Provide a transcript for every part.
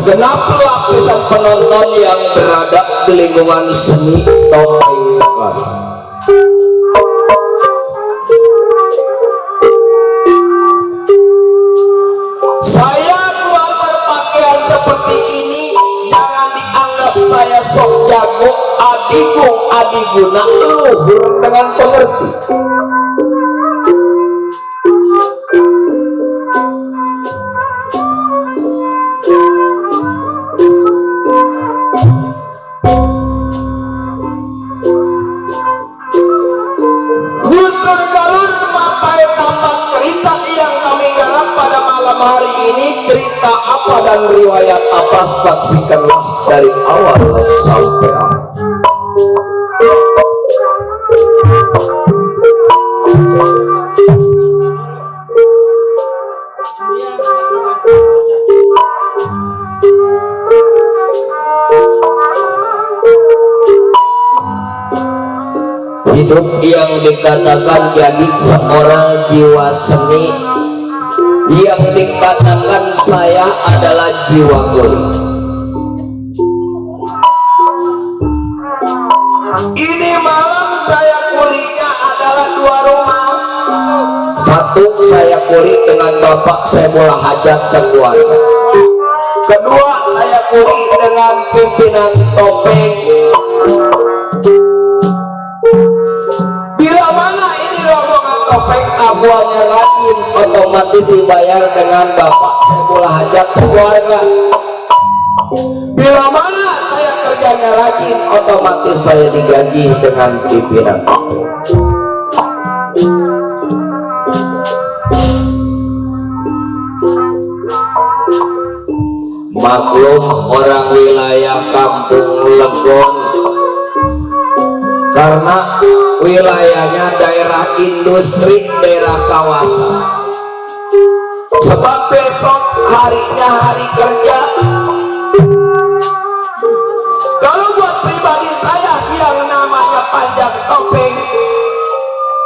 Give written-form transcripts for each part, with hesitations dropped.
segenap lapisan penonton yang berada di lingkungan seni topeng kelas. Saya keluar berpakaian seperti ini, jangan dianggap saya sok jago, adigung adiguna, luhur dengan pengerti. dan riwayat apa, saksikanlah dari awal sampai akhir. Hidup yang dikatakan jadi seorang jiwa seni, yang dikatakan saya adalah jiwa guli. Ini malam saya kulinya adalah dua rumah. Satu, saya kuli dengan bapak saya mula hajat sekeluarga. Kedua, saya kuli dengan pimpinan topeng. Bila mana ini rombongan topeng abuannya rajin, otomatis dibayar dengan bapak saya mula hajat sekeluarga. Bila mana saya kerjanya rajin, otomatis saya digaji dengan pimpinan topeng. Maklum orang wilayah Kampung Legon, karena wilayahnya daerah industri, daerah kawasan. Sebab besok harinya hari kerja. Kalau buat pribadi saya yang namanya panjang topeng,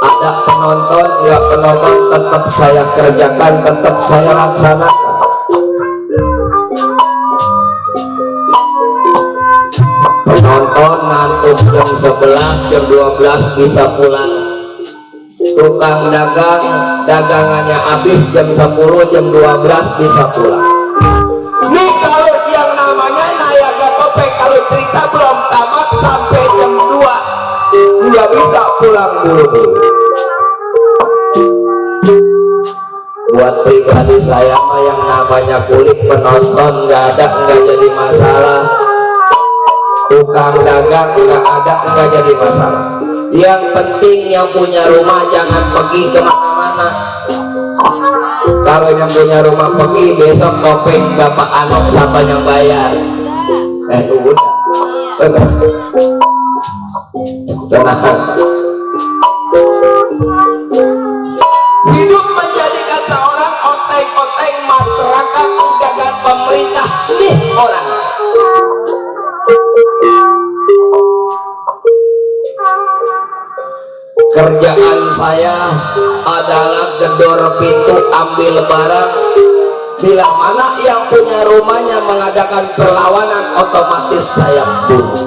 ada penonton nggak penonton tetap saya kerjakan, tetap saya laksanakan. Penonton ngantuk jam 11, jam 12 bisa pulang. Tukang dagang dagangannya habis jam 10, jam 12 bisa pulang. Nih kalau yang namanya Nayaga Topeng, kalau cerita belum tamat sampai jam 2 nggak bisa pulang buru-buru. Buat pribadi saya mah yang namanya kulit penonton nggak ada, nggak jadi masalah. Tukang dagang nggak ada, nggak jadi masalah. Yang penting yang punya rumah jangan pergi kemana-mana. Kalau yang punya rumah pergi, besok topeng bapak Anok siapa yang bayar? Udah tenang. Hidup menjadi kata orang oteng-oteng masyarakat, gagal pemerintah. Nih orang kerjaan saya adalah gedor pintu, ambil barang. Bila mana yang punya rumahnya mengadakan perlawanan, otomatis saya bunuh.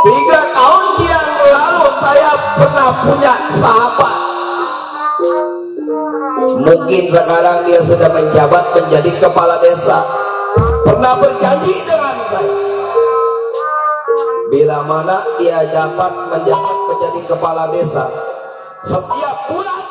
Tiga tahun yang lalu saya pernah punya sahabat. Mungkin sekarang dia sudah menjabat menjadi kepala desa. Pernah berjanji dengan saya, bila mana ia dapat menjabat menjadi kepala desa, setiap bulan